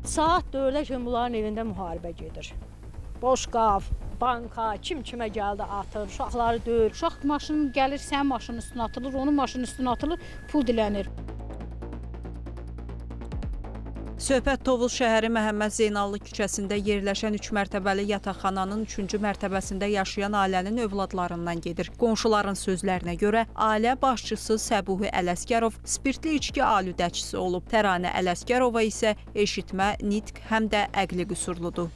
Saat 4-ə kimi bunların evində müharibə gedir. Boş qab, banka, kim kimə gəldi atır, uşaqları döyür. Uşaq maşın gəlir, sənin maşının üstünə atılır, onun maşının üstünə atılır, pul dilənir. Söhbət Tovuz şəhəri Məhəmməd Zeynallı küçəsində yerləşən 3 mərtəbəli yataqxananın 3-cü mərtəbəsində yaşayan ailənin övladlarından gedir. Qonşuların sözlərinə görə ailə başçısı Səbuhi Ələsgərov spirtli içki aludəçisi olub. Təranə Ələsgərova isə eşitmə, nitq həm də əqli qüsurludur.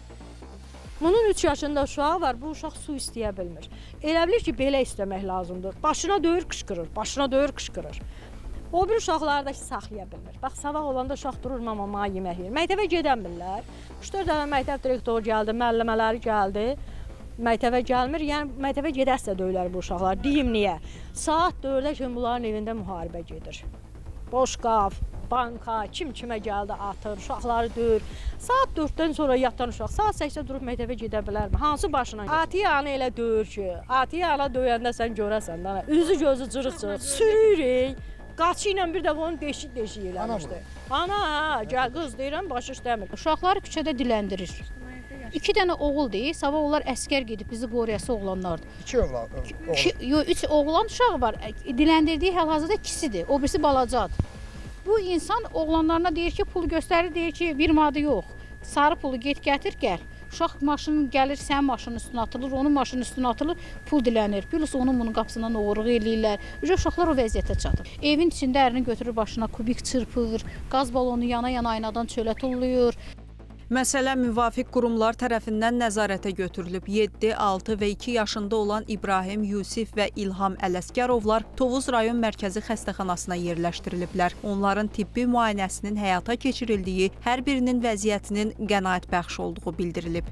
Bunun 3 yaşında uşağı var, bu uşaq su istəyə bilmir. Elə bilir ki, belə istəmək lazımdır. Başına döyür, qışqırır, başına döyür, qışqırır. O bir uşaqları da ki, saxlaya bilmir. Bax, sabah olanda uşaq durur, mama, mənə yemək verir. Məktəbə gedəmirlər. 3-4 dənə məktəb direktoru gəldi, müəllimələri gəldi. Məktəbə gəlmir. Yəni məktəbə gedəsə döyürlər bu uşaqlar. Deyim niyə? Saat 4-ə kimi bunların evində müharibə gedir. Boş qab, banka, kim kimə gəldi atır, uşaqları döyür. Saat 4-dən sonra yatan uşaq saat 8-də durub məktəbə gedə bilərmi? Hansı başına? Atiyə ana elə döyür ki, Atiyə ana döyəndə sən görəsən də, üzü gözü cırıq-cırıq sürüyür. Qaçı ilə bir dəfə onu deşik-deşik eləmişdi. Ana, hə, gəl qız deyirəm, başı işləmir. Uşaqları küçədə diləndirir. 2 dənə oğul deyir, sabah onlar əskər gedib bizi qoruyası oğlanlardır. İki övlad. İki, yo, 3 oğlan uşağı var. Diləndirdiyi hal-hazırda ikisidir. O birisi balacadır. Bu insan oğlanlarına deyir ki, pul göstərir, deyir ki, 1 manatı yox. Sarı pulu get gətir, gəl. Uşaq maşın gəlir, sənin maşının üstünə atılır, onun maşının üstünə atılır, pul dilənir. Plus onun bunun qapısından oğurluq eləyirlər. Uşaqlar o vəziyyətə çatır. Evin içində ərini götürür başına, kubik çırpır, qaz balonu yana-yana aynadan çölə tullayır. Məsələ müvafiq qurumlar tərəfindən nəzarətə götürülüb. 7, 6 və 2 yaşında olan İbrahim, Yusif və İlham Ələsgərovlar Tovuz rayon mərkəzi xəstəxanasına yerləşdiriliblər. Onların tibbi müayinəsinin həyata keçirildiyi, hər birinin vəziyyətinin qənaətbəxş olduğu bildirilib.